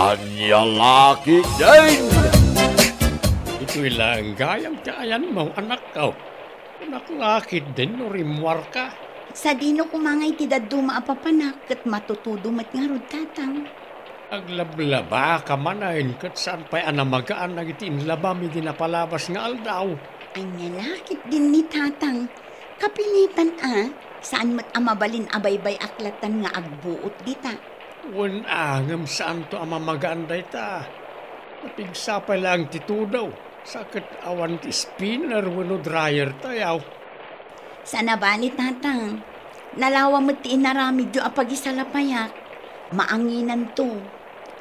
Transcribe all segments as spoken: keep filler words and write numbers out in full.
Ania la ketdin? Itoy laeng gayam ti ayanmo, anakko. Kunak la ketdin no rimmuarka. Sadino koma ngay ti dadduma a papanak ket matutudo met ngarud, Tatang? Aglablabaka manen ket saan pay a namagaan dagiti inlabam idi napalabas nga aldaw. Ania la ketdin ni Tatang? Kapinetan a, saan met a mabalin a baybay-ak latan nga agbuot dita. Wen a, ngem saanto a mamagaan dayta. Napigsa pay laeng ti tudo, sa ket awan ti spinner wenno dryer tayo. Saan a bale, Tatang. Nalawa met ti inaramidyo a pagisalapayak. Maanginanto.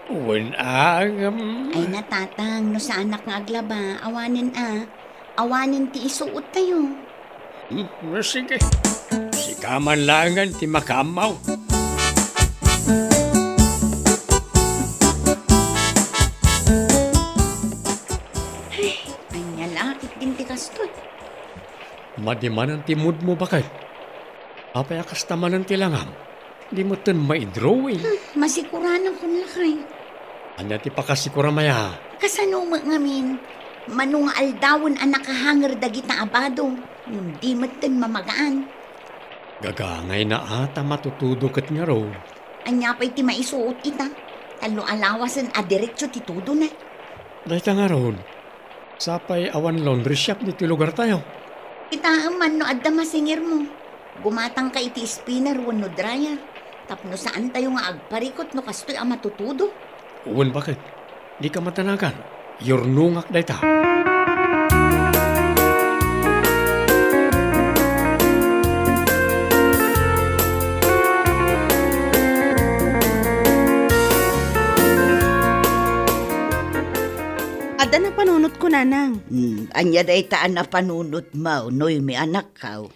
Wen a, ngem. Ay na, Tatang, no saanak nga aglaba, awanen a. Awanen ti isuot tayo. Hmm, no, sige. Sika man laengen ti makaammo. Ay, ania la ketdin ti kastoy? Madi manen ti moodmo, baket. Apay a kasta manen ti langam? Di metten maidrawing. Hmm, masikuranakon lakay. Ania ti pakasikuram aya? Kasano met ngamin? Mano nga aldawen a nakahanger dagita a bado, ngem di metten mamagaan. Gagangayna a ta matutudo ket ngarud. Ania pay ti maisuot ita? Tallo a lawasen a diretso ti tudona. Dayta ngarud, sapay awan laundry shop ditoy lugartayo. Kitaem man no adda masingirmo. Gumatangka iti spinner wenno dryer tapno saantayo nga agparikot no kastoy a matutudo. Wen, baket. Dika madanagan. Yurnongak dayta. Adda napanunotko, nanang. Hmm, ania dayta a napanunotmo, Noemi, anakko?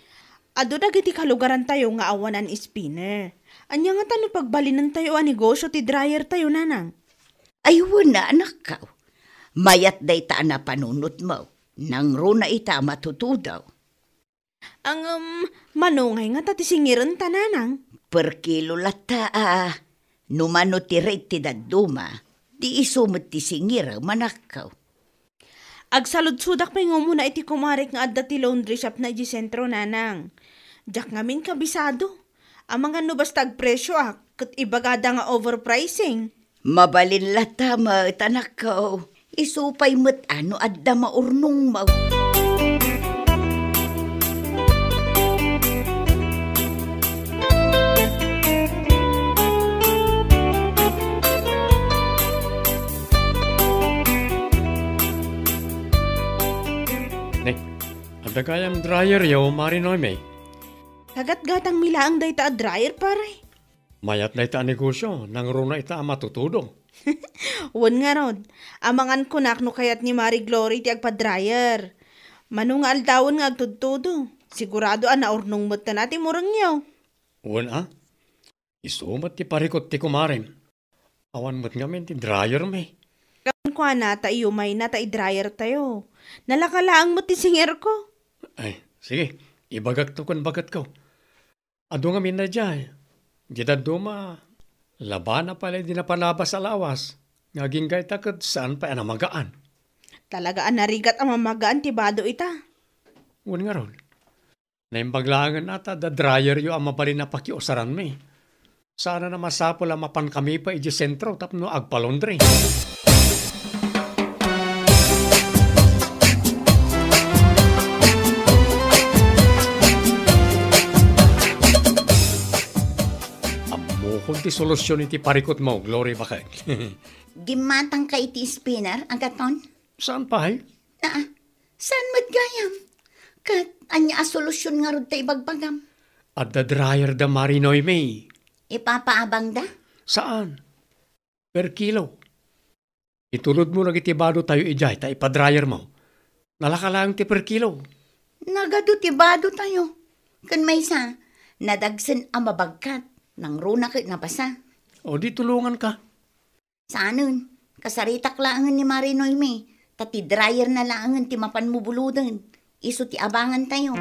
Adu dagiti kalugarantayo nga awanan spinner. Ania ngata no pagbalinentayo a negosio ti dryer tayo, nanang? Ay, wen a, anakko. Mayat dayta a napanunotmo. Nangruna ita a matutudo. Ngem, mano ngay ngata ti singirenta, nanang? Per kilo latta a. No mano ti rate ti dadduma, di isu met ti singirem, anakko. Agsaludsodak pay nga umuna iti kumarek nga adda ti laundry shop na idiay sentro, nanang. Diak ngamin kabisado. Amangan no basta agpresioak, ket ibagada nga overpricing. Mabalin latta met, anakko. Isu pay met a no adda maurnongmo. Ne, adda gayam dryer yo, Mari Noemi? Kagatgatangmi laeng dayta a dryer, pare. Mayat dayta a negosio, nangruna ita a matutudo. Wen ngarud, amangan kunak no kayat ni Mari Glory ti agpa-dryer. Mano nga aldawen nga agtudtudo, sigurado a naurnong metten a ti murengyo. Wen a, isu met ti parikot ti kumarem. Awan met ngamin ti dryer mi. Kuana ta iyumayna ta i-dryer tayo. Nalaka laeng met ti singirko. Ay, sige, ibagakto ken baketko. Adu ngamin daydiay. Di dadduma, labana pay la idi napalabas a lawas, nga agingga ita ket saan pay a namagaan. Talaga a narigat a mamagaan ti bado ita. Wen ngarud, naimbag laengen a ta adda dryer yo a mabalin a pakiusaranmi. Saan a masapul a mapankami pay idiay sentro tapno agpa-laundry. Ammokon ti solusion iti parikutmo, Glory, baket. Gimmatangka iti spinner, agaton? Saan pay? Aa, saan met gayam? Ket ania a solusion ngarud ta ibagbagam? Adda dryer da Mari Noemi. Ipapaabangda? Saan? Per kilo. Itulodmo dagiti bado tayo idiay ta ipa-dryer mo. Nalaka laeng ti per kilo. Nagadu ti bado tayo. Ken maysa, nadagsen a mabagkat, nangruna ket nabasa. O di tulonganka. Saanen, kasaritak laengen ni Mari Noemi, ta ti dryer na laengen ti mapanmo buloden. Isu ti abangan tayo.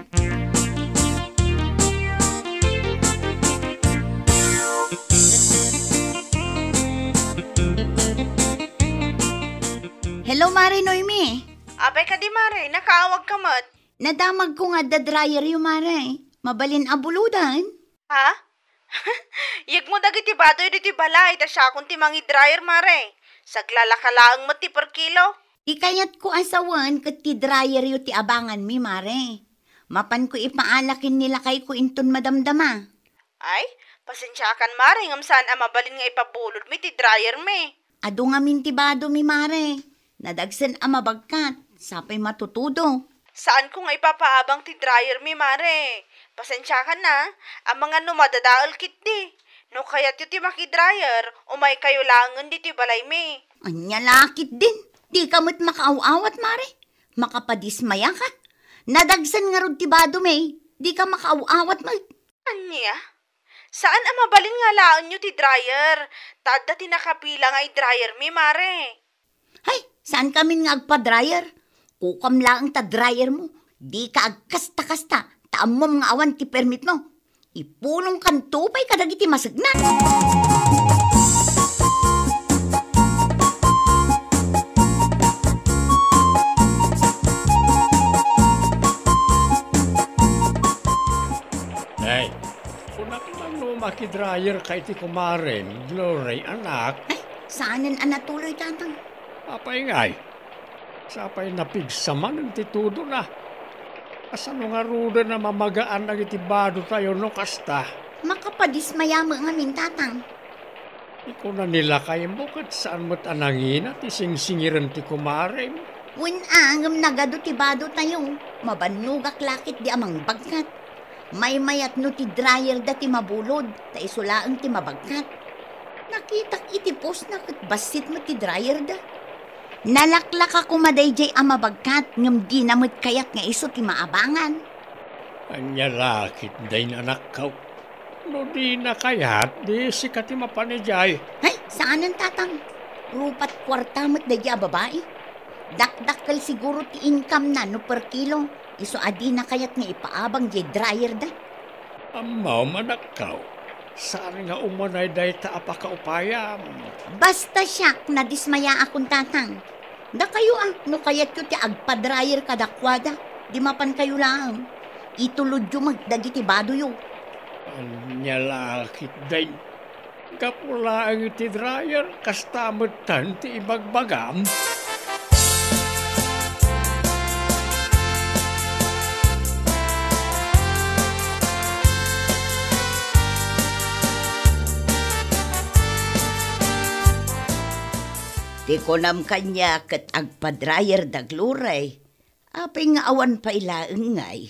Hello, Mare Noemi. Apay kadi, Mare? Nakaawagka met. Nadamagko nga adda dryeryo, Mare. Mabalin a buloden? Ha? Yegmo dagiti badoy ditoy balay, ta siakon ti mangi-dryer, Mare. Saglalaka laeng met ti per kilo. Di kayatko a sawen ket ti dryeryo ti abanganmi, Mare. Mapanko ipaala ken ni lakayko inton madamdama. Ay, pasensiakan, Mare, ngem saan a mabalin nga ipabulodmi ti dryermi. Adu ngamin ti badomi, Mare. Nadagsen a mabagkat, sapay matutudo. Saanko nga ipapaabang ti dryermi, Mare. Pasensiakan, a, amangan no madadael ketdi. No kayatyo ti maki-dryer, umaykayo laengen ditoy balaymi. Ania la ketdin? Dika met makaaw-awat, Mare. Makapadismayaka. Nadagsen ngarud ti badomi. Dika makaaw-awat met. Ania? Saan a mabalin nga alaenyo ti dryer? Ta adda ti nakapila nga i-dryermi, Mare. Hay, saankamin nga agpa-dryer? Kukam laeng ta dryermo. Dika agkasta-kasta, ta ammom nga awan ti permitmo. Ipulongkanto pay kadagiti masegnan. Nay, kunak man no makidryerka iti kumarem, Glory, anak. Ay, saanen a natuloy, Tatang. Apay ngay? Sapay napigsa manen ti tudona. Kasano ngaruden a mamagaan dagiti badotayo no kasta? Makapadismaya met ngamin, Tatang. Ikuna ni lakaymo ket saan met a nangina ti singsingiren ti kumarem. Wen a, ngem nagadu ti badotayo. Mabannogak la ketdi a mangbagkat. Maymayat no ti dryerda ti mabulod, ta isu laeng ti mabagkat. Nakitak iti postna ket bassit met ti dryerda. Nalaklaka koma daydiay a mabagkat, ngem dina met kayat nga isu ti maabangan. Ania la ketdin, anakko? No dina kayat, di sika ti mapan idiay. Hay, saanen, Tatang. Rupat kuarta met daydiay a babai. Dakdakkel siguro ti income na no per kilo. Isu a dina kayat nga ipaabang diay dryerda. Ammom, anakko, saan nga umanay dayta a pakaupayam. Basta siak, nadismayaakon, Tatang. Dakayo a, no kayatyo ti agpa-dryer kadakuada, di mapankayo laeng. Itulodyo met dagiti badoyo. Ania la ketdin? Gapu laeng iti dryer, kasta metten ti ibagbagam. Ti kunam kaniak ket agpa-dryer da Glory. Apay nga awan pay laeng ngay?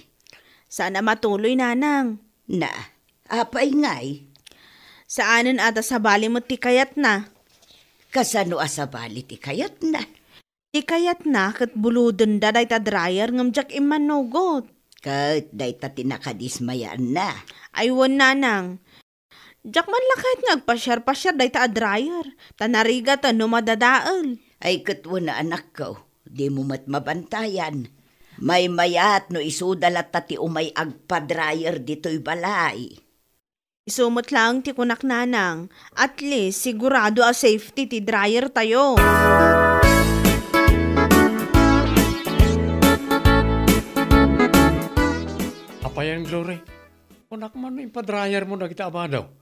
Saan a matuloy, nanang. Na, apay ngay? Saanen a ta sabali met ti kayatna. Kasano a sabali ti kayatna? Ti kayatna ket bulodenda dayta dryer ngem diak immanugot. Ket dayta ti nakadismayaanna. Ay wen, nanang. Diak man la kayat nga agpasiar-pasiar dayta a dryer, ta narigat no madadael. Ay, ket wen a, anakko, dimo met mabantayan. Maymayat no isuda latta ti umay agpa-dryer ditoy balay. Isu met laeng ti kunak, nanang. At least, sigurado a safety ti dryer tayo. Apayen, Glory? Kunak man no impa-dryer mo dagiti abado.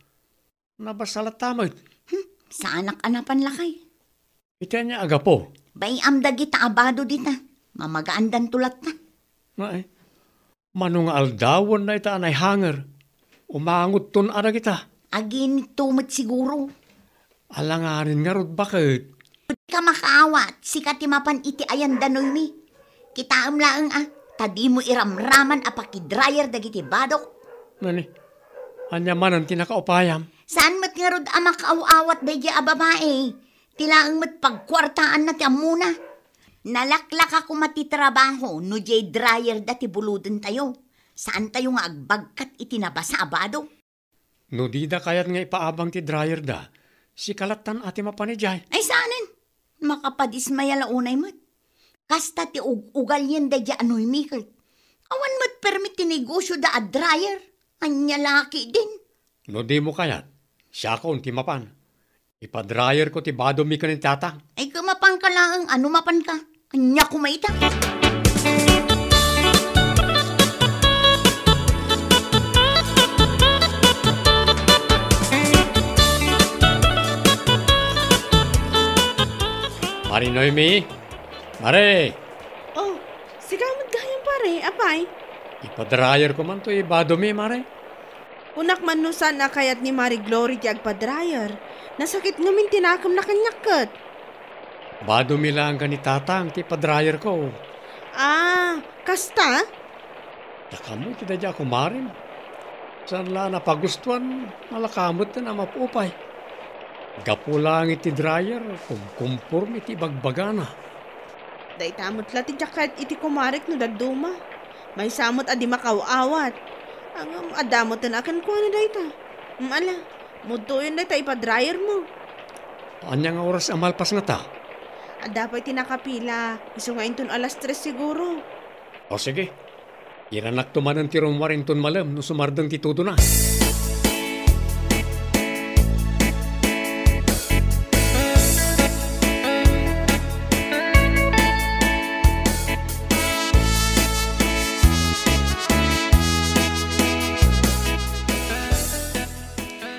Nabasa latta met. Hmm, saanak a napan lakay. Iti ania a gapu? Bay-am dagita abado dita. Mamagaandanto latta. Ay, mano nga aldawen dayta a naihanger. Umangodton a dagita. Aginitto met siguro. Alanganin ngarud baket. Dika makaawat, sika ti mapan iti ayan da Noemi. Kitaem laeng a, ta dimo iramraman a paki-dryer dagiti badok. Nani, ania manen ti nakaupayam? Saan met ngarud a makaaw-awat daydiay a babai? Ti laeng met pagkuartaanna ti ammona. Nalaklaka koma ti trabaho no diay dryer da ti bulodentayo. Saantayo nga agbagkat iti nabasa a bado. No dida kayat nga ipaabang ti dryer da, sika lattan a ti mapan idiay. Ay, saanen? Makapadismaya la unay met. Kasta ti ug-ugalien daydiay a Noemi ket. Awan met permit ti negosio da a dryer. Ania la ketdin? No dimo kayat, siakon ti mapan. Ipa-dryer ko ti badomi ken ni Tatang. Ay, kumapanka Laeng ano mapanka? Ania koma ita? Mare Noemi! Mare! Oh, sika met gayam, pare. Apay? Ipadrayerko man toy badomi, Mare. Kunak man no saan a kayat ni Mare Glory ti agpadrayer. Nasakit ngamin ti nakemna kaniak ket. Badomi laeng ken ni Tatang ti ipadrayerko. Ah, kasta? Dakamoy ti daydi a kumarem. Saan la a napagustuan, nalaka met a maupay. Gapu laeng iti dryer, kumkumporme ti ibagbagana. Dayta met la ti diak kayat iti kumarek no dadduma. Maysa met a di makaw-awat. Ngem adda met a kenkuana dayta. Ala, mudtoyon dayta ipadrayermo. Ania nga oras a malpas ngata? Adda pay ti nakapila, isu nga inton alas tres siguro. O sige, iranakto manen ti rummuar inton malem no sumardeng ti tudona.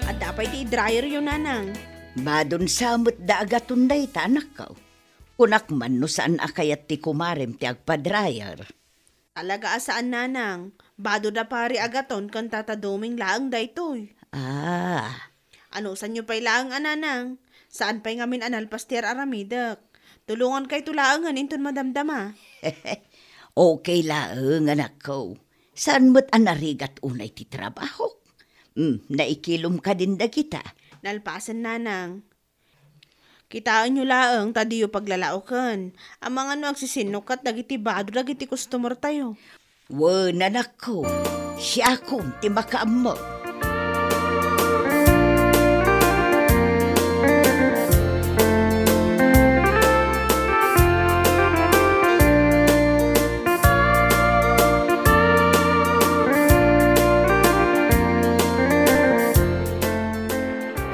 Adda pay ti idrayeryo, Nanang. Badon sa met da agaton dayta, anakko. Kunak man no saan a kayat ti kumarem ti agpadrayer. Talaga a saan, Nanang. Bado da pare agaton ken Tata Doming laeng daytoy. Ah. Anusanyo pay laeng a, Nanang. Saan pay ngamin a nalpas ti ar-aramidek. Tulongankayto laengen inton madamdama. Okay laeng, anakko. Saan met a narigat unay ti trabahok? Hmm, naikilom kadin dagita. Nalpasen, Nanang. Kitaenyo laeng ta diyo paglalaoken. Amangan no agsisinnukat dagiti bado dagiti customertayo. Wen, anakko, siakon ti makaammo.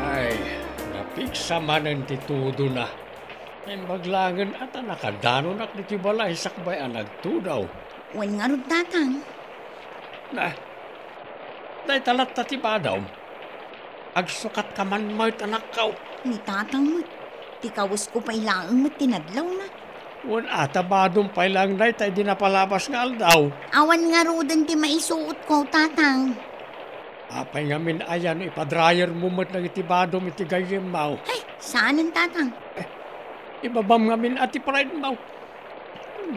Ay, napigsa manen ti tudona. Naimbag laengen a ta nakadanonak ditoy balay sakbay a nagtudaw. Wen ngarud, Tatang. Na, dayta latta ti badom. Agsukatka man met, anakko. Ni Tatang met. Ti kawesko pay laeng met ti nadlawna. Wen a, ta badom pay laeng dayta idi napalabas nga aldaw. Awan ngaruden ti maisuotko, Tatang. Apay ngamin aya no ipadrayermo met dagiti badom iti gayyemmo? Ay, saanen, Tatang. Ibabam ngamin a ti pridemo.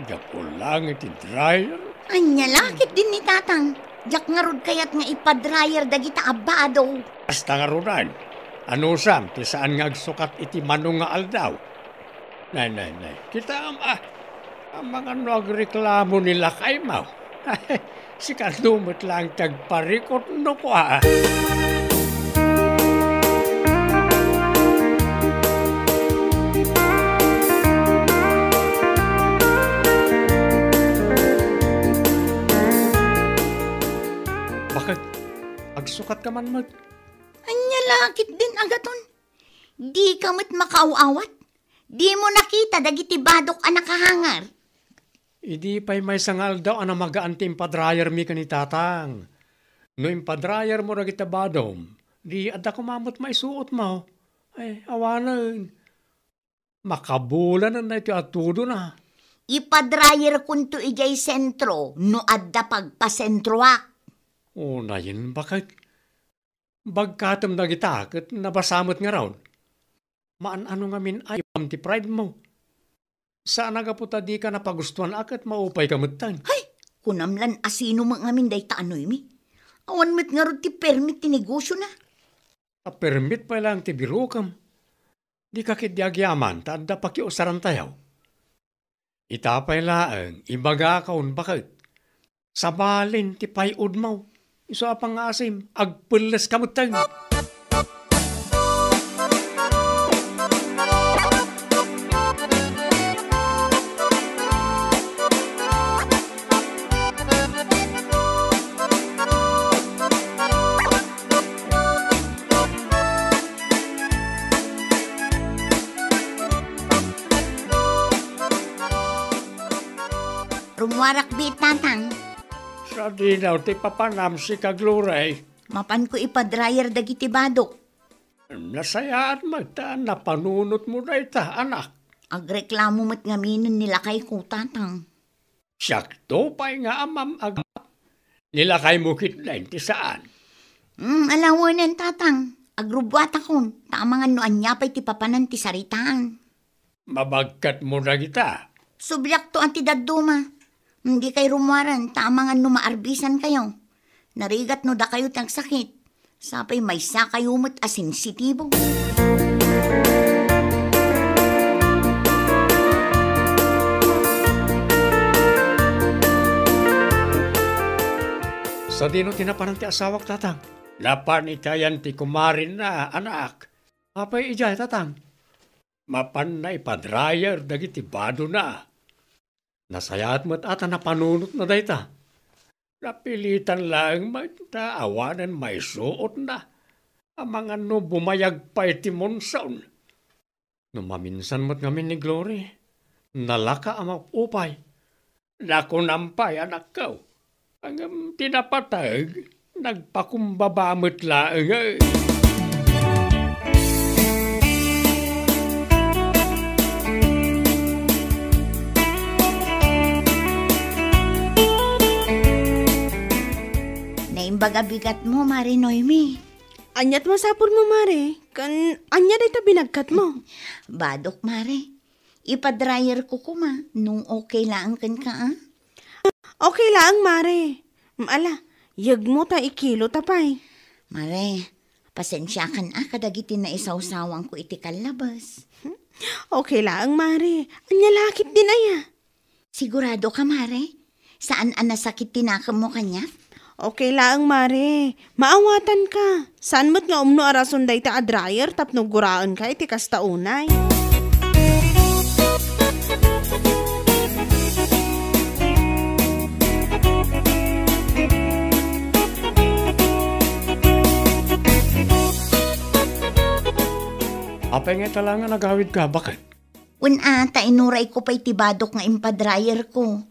Gapu laeng iti dryer. Ania la ketdin ni Tatang. Diak ngarud kayat nga ipadrayer dagita a bado. Kasta ngaruden. Anusam ti saan nga agsukat iti mano nga aldaw? Nay, nay, nay. Kitaem, ah. Amangan no agreklamo ni lakaymo. Sika met laeng ti agparikutno, kua. Baket, agsukatka man met. Ania la ketdin agaton? Dika met makaaw-awat? Dimo nakita dagiti badok a nakahanger? Idi pay maysa nga aldaw a namagaan ti impadrayermi ken ni Tatang. No impadrayermo dagiti badom, di adda koma met maisuotmo. Ay, awanen. Makabulanen daytoy a tudona. Ipadrayerkonto idiay sentro no adda pagpasentroak. Unayen, baket. Bagkatem dagita ket nabasa met ngarud. Maan-ano ngamin a ibam ti pridemo. Saan a gapu ta dika napagustuan a ket maupayka metten. Hay! Kunam lan a sino met ngamin dayta a Noemi. Awan met ngarud ti permit ti negosiona. A permit pay laeng ti birokem. Dika ketdi agyaman ta adda pakiusarantayo. Ita pay laeng, ibagakon, baket. Sabalin ti pay-odmo. Isu a pangngaasim, agpelleska metten. Rummuarak biit, Tatang. Sadino ti papanam sika, Glory? Mapanko ipa-dryer dagiti badok. Nasayaat met ta napanunotmo dayta, anak. Agreklamo met ngaminen ni lakayko, Tatang. Siakto pay nga amam-, ag-, ni lakaymo ketdin ti saan. Hmm, alawenen, Tatang. Agrubbuatakon, ta amangan no ania pay ti papanan ti saritaan. Mabagkatmo dagita. Subliakto a ti dadduma. Dikay rummuaren, ta amangan no maarbisankayo. Narigat no dakayo ti agsakit. Sapay maysakayo met a sensitibo. Sadino ti napanan ti asawak, Tatang? Napan itayan ti kumarenna, anak. Apay idiay, Tatang? Mapanna ipa-dryer dagiti badona. Nasayaat met a ta napanunotna dayta. Napilitan laeng met ta awanen maisuotna. Amangan no bumayag pay ti monsoon. No maminsan met ngamin ni Glory, nalaka a maupay. Nakunam pay, anakko. Ngem ti napateg, nagpakumbaba met laeng. Naimbag a bigatmo, Mare Noemi. Ania't masapulmo, Mare? Ken ania dayta binagkatmo? Badok, Mare. Ipa-dryer ko koma, no okay laeng kenka, a? Okay laeng, Mare. Mm, ala, yegmo ta ikilo ta pay. Mare, pasensiakan a kadagiti naisawsawangko iti kallabas. Okay laeng, Mare. Ania la ketdin aya? Sigurado ka, Mare? Saan a nasakit ti nakemmo kaniak? Okay laeng, Mare. Maawatanka. Saan met nga umno a rason dayta a dryer tapno guraenka iti kasta unay. Apay nga ita laeng nga nagawidka, baket? Wen a, ta inurayko pay ti badok nga impadrayerko.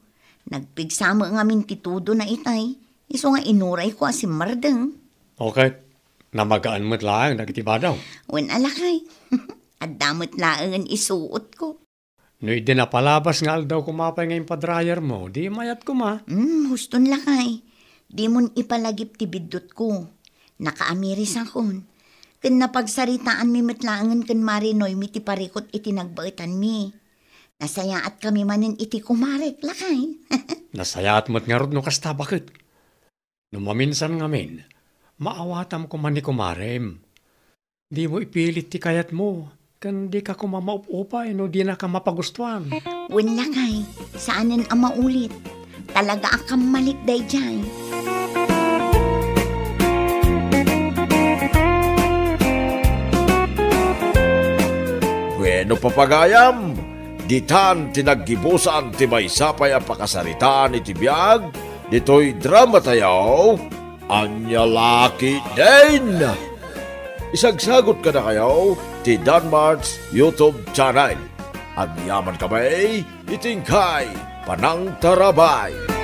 Nagpigsa met ngamin ti tudona itay, isu nga inurayko a simmardeng. Okay, namagaan met laeng dagiti badok. Wen a, lakay. Adda met laengen isuotko. No idi napalabas nga aldaw koma pay nga impadrayermo, di mayat koma. Hmm, huston, lakay. Dimon ipalagip ti biddutko. Nakaamirisakon. Ken napagsaritaanmi met laengen ken Mare Noemi ti parikut iti nagbaetanmi. Nasayaatkami manen iti kumarek, lakay. Nasayaat met ngarud no kasta, baket. No maminsan ngamin, maawatam koma ni kumarem. Dimo ipilit ti kayatmo, ken dika koma maupupay no dinaka mapagustuan. Wen, lakay, saanen a maulit. Talaga a kammalik daydiay. Bueno, papagayam, ditan ti naggibusan ti maysa pay a pakasaritaan iti biag ditoy dramatayo. Ania la ketdin? Isagsagut kadakayo ti Danmart's YouTube channel. Agyamankami iti inkay panangtarabay.